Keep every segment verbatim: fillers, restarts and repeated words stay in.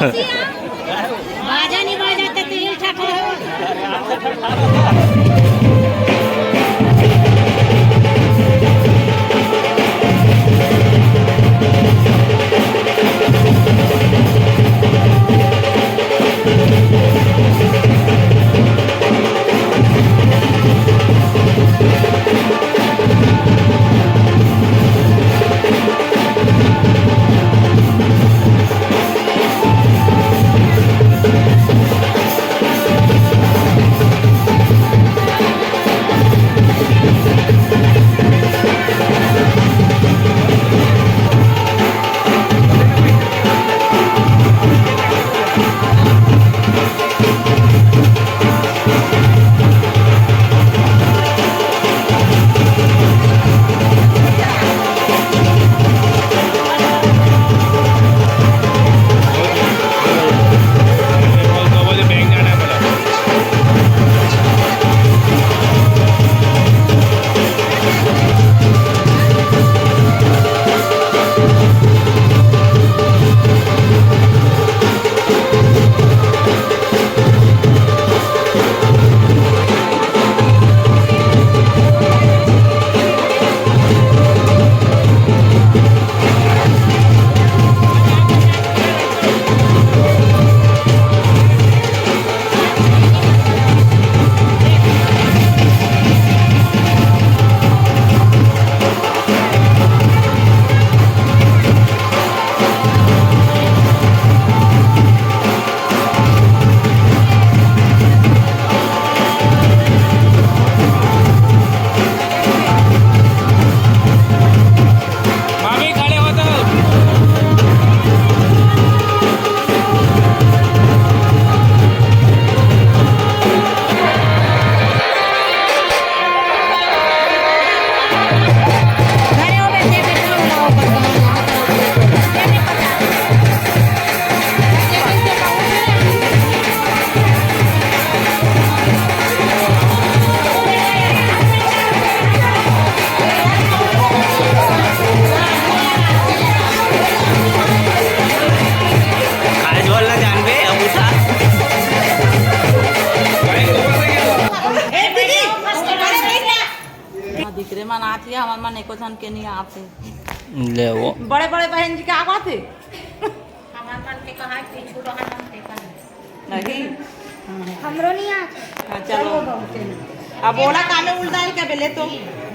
बाजा नहीं बाजा तो तेल ठाठा हो। भाभी, खड़े हो तो। खाए झोल ना जानबे, अब उठा। दिकरे मन आत हे, हमर मन एको झन के नहीं आत हे। ले वो। बड़े बड़े बहन जी के आवाज है। हमार मन के कहा कि छूट हन मन के कहा। नहीं। हमरो नहीं आत। हाँ, चलो। अब बोला कामे उल्टा है क्या बेले तो?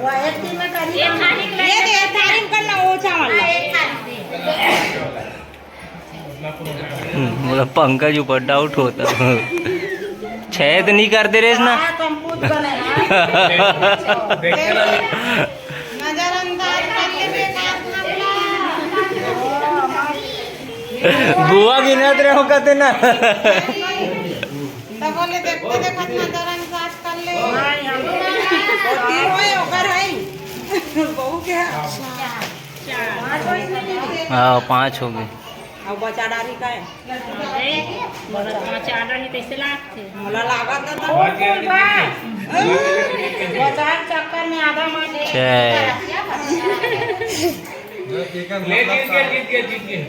वो एक दिन में करी ये हम। थाली ये दे, थाली में करना, वो चावल ला। हाँ, एक थाली दे। हम्म, बोला पंकज ऊपर डाउट होता। छेद नहीं कर दे रेस ना। हाँ, तुम पूत बने, हाँ। नजरअंदाज कर ले बेकार मामला। बुआ गिनत रहे हो कहते ना। तब बोले देखते देखत नजरअंदाज कर ले। होती होए ओकर है। बहू के है। हाँ, पाँच हो गए। अब बचा डारी का है? अरे, बोला पाँच आ डारी कैसे लागते? मोला लागत ना था। बचा चक्कर में आधा मार ले। छः। ले, जीत गया, जीत गया, जीत गया।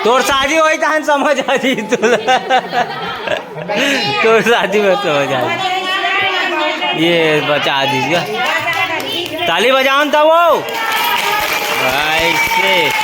तोर शादी होई तहन समझ आ जी तू। तोर शादी में समझ आ जी। ये बचा दीजिए। ताली बजाओ ना तब वो। भाई से।